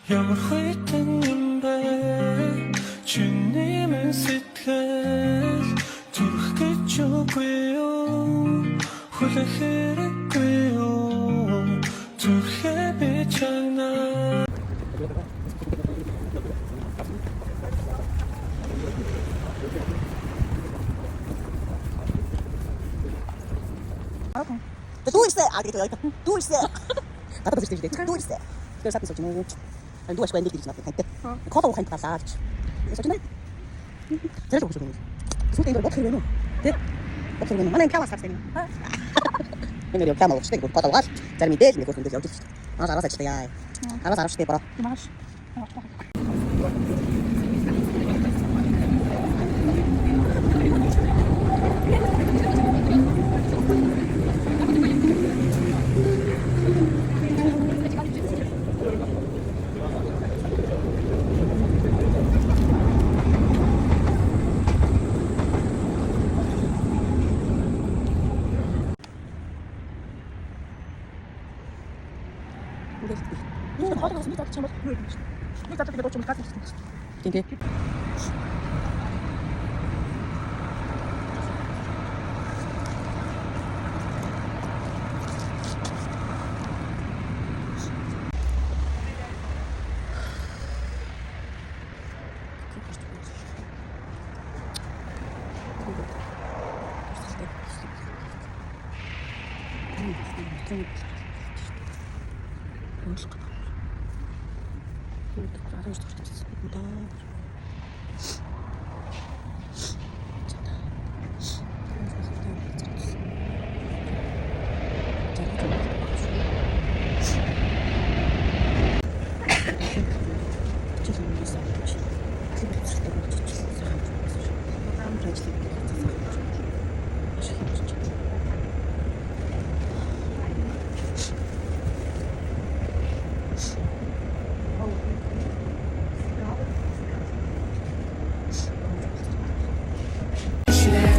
Ямар хүйтэн юм бэ? Чиний минь сэтгэл төрөх гэж үгүй юу? Хүлэх хэрэггүй юу? Зүрхээ би чагнаа. Дүүрсэ а гэдэг яг дүүрсэ. Гадаа босч тийж дүүрсэ. Тэр сатан сууж нүү. Ан дүүш банд гэж надад тантай. Кола ухаанд галаа гэж. Сууж нэ. Тэр л өгсөн юм. Сүүлд энэ бодох хэрэг байна уу? Тэ? Бодох хэрэг байна. Манай камер сарсан юм. Энэ яг камер уучтай кола угаал. Зарим мэдээл нэг хөрхөн дээр явж ирсэн. Анаас араас ажиллаа яа. Араас аравчтай бороо. Маш. Юу хоолой нэг задчих юм бол юу юм бэ? Нэг задчих гэдэг юм газ ирсэн. Тийм тий.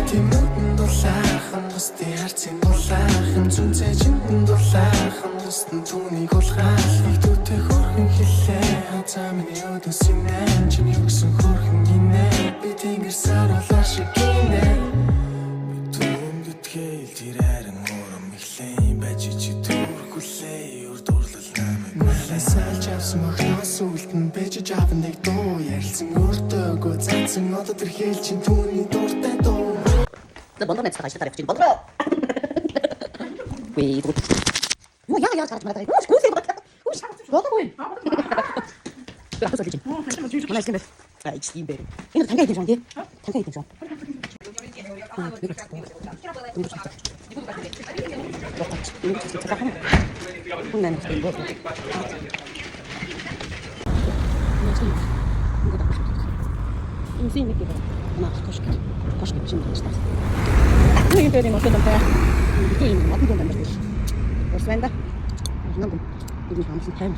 Тэмүүдэн дулаахан бусдын харцын дулаахан зүнзээ чиндэн дулаахан бусдын түүнийг улгаал их дүүтэй хөрхөн хилээ хазаа миний өдөөс юм чиний өгсөн хөрхөн инээ би тэнгэр саруулаа шиг гинэ би түүнд итгэл тэр харин урам ихлээ байж чи төрхүлээ урд дурлал намайг хүлээ салж авсан мохноос үлдэн бэж аав нэг дуу ярилцсан өөртөөгөө цаацсан одоо тэр хэл чин түүний дуртай дуу. За бондор найзтайгаа ажиллахаар явчих. Бондор. Үгүй. Юу яа яа гарч мараад байгаа. Үгүй гүсээ бод. Үгүй болоогүй. Тэр ахас олж. Манай юм бэ? А ич юм бэ. Энэ тангаа идэв юм тий. Тангаа идэв юм. Энэ дээр юм одоо таа. Би юм модон дунд амьдардаг. Урс байна да. Нам би хамсан тайм.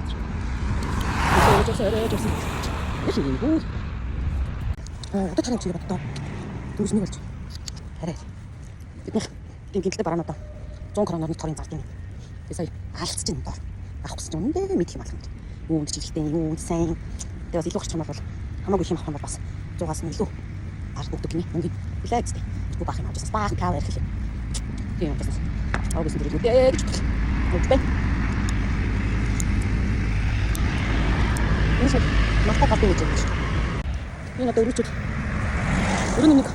Яшиг юм хүү. Аа одоо чараа чигээ боддоо. Дөрөс нэг болж. Хараа. Бид них тийм гинтэлтэй бараануудаа 100 кроноор нэг торын зард юм. Тэгээ сая алдчихсан юм доор. Авах гэсэн чинь үнэндээ мэдх юм алхам. Юу үнд чиглэлтэй, юу үнд сайн. Тэгээ бас илүү гарч юм бол хамаагүй их юм авах юм бол бас 100-аас нь илүү гарч өгдөг гинэ. Мөнгө билээ гэжтэй. Тэгвэл баах юм авч байсан. Баах кав ярих лээ. Тийм юм байсан. Аа гэсэн дэр үлээ гэж бодлоо. Үгүй. Энэ шиг мартаа гардаг гэж байна. Энэ одоо өрөөчүүд өрөөний нэг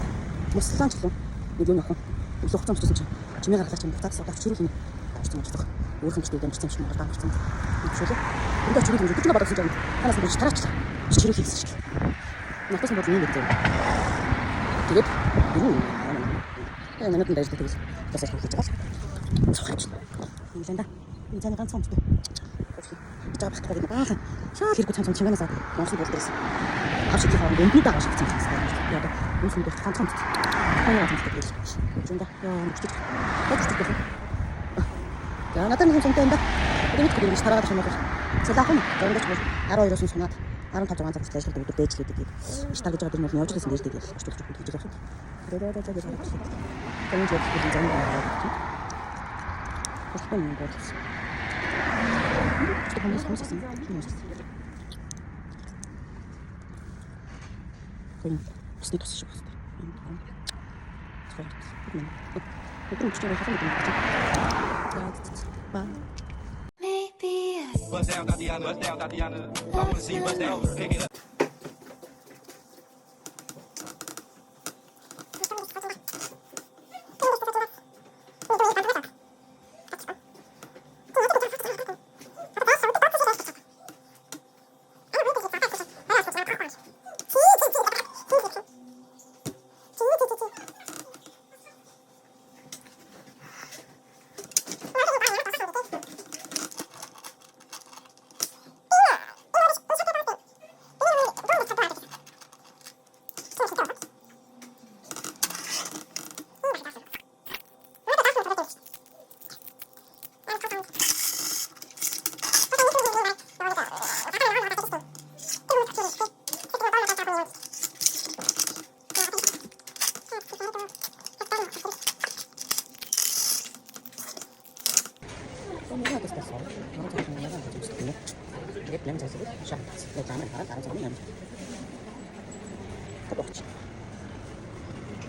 муслаан ч лээ. Нэг юм охин. Өглөө хуцаан өссөн чинь чимээ гаргалаа чинь буцаад одоо чирүүл юм. Авчсан юм шиг. Өөрөх нь ч дэмжсэн юм шиг Монгол авчсан. Нэг шүлээ. Энд чирүүл юм гэж бодсон чинь танаас нь тараачлаа. Чирүүл хийсэн шиг. Надаас нь бол юм гэдэг. Тэгээд юу юм. Энэ надад нь дайрдаг тэгэл бас хийж байгаа л. Цохож. Энэ л да. Энэ цаана ганцхан өмсдөг. Жаа багтахгүй гэдэг баахан. Шал хэрэггүй цамцам чимэнээс Монголын бол дээрээс хав шидийн хооронд өмдний дагаа шигдсэн юм байна. Би одоо өмс өмд ганцхан өмсдөг. Хоёр ганцхан өмсдөг гэж. Зүндэ яа нүчдэг. Нүчдэг байх. За надад нэг юм сумтай юм да. Одоо мэдгүй ингэж тараагаад юм бол цалаахан зургаж бол 12-оос нь сунаад 15 6 цаг хүртэл ажилладаг өдөр дээжлэдэг гэдэг. Иш тагж байгаа дэр нь явж байсан дээжлэдэг гэж орчуулж өгөх гэж байна. За за за за за. Тэр нь зөвхөн зам байна. Болохгүй юм бол. Хүмүүс хүмүүс хүмүүс. Тэр усны тус шиг байна. Тэр нь ч юм уу. Ба. Maybe I Bust down, Tatiana. Bust down, Tatiana. I wanna see you bust down. Pick it up.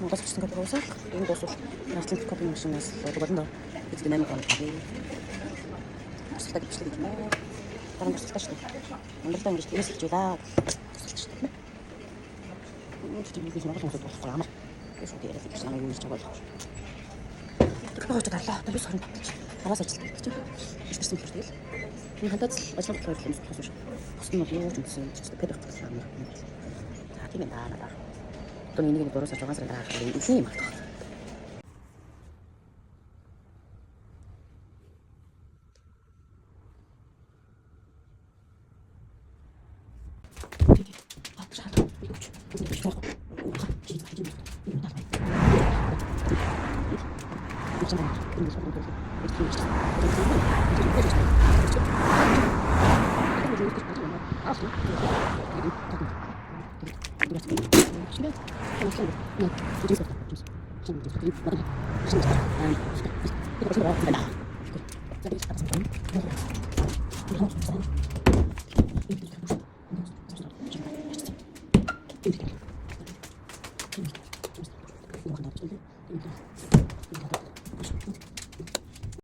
Монгол хүчсэн кофе уусаа энэ дуусвал Наслын кофе машинаас болно. Бид 8 гол авъя. Тусалтай бичлэг гэж байна. Дараа нь тусалтай шүү дээ. Амьдралдаа ингэж тэгээс хэлж байлаа. Тусалтай шүү дээ. Энэ тийм нэг Монгол хүмүүсд болохгүй амар. Би шууд яриад гэж намайг юу хийж байгаа болох. Тэр хойч дарлаа. Одоо би сорон татчих. Араас ажилтдаг гэж. Иштерсэн болохоор тэгэл. Энэ хантад л ажиллах болохоор юм болохоос биш. Бус нь бол юу ч юмсан ч гэсэн педагог гэсэн юм. За тийм юм да надаа. Одоо энийг 3 сар 6 сарын дараа харах юм юм байна.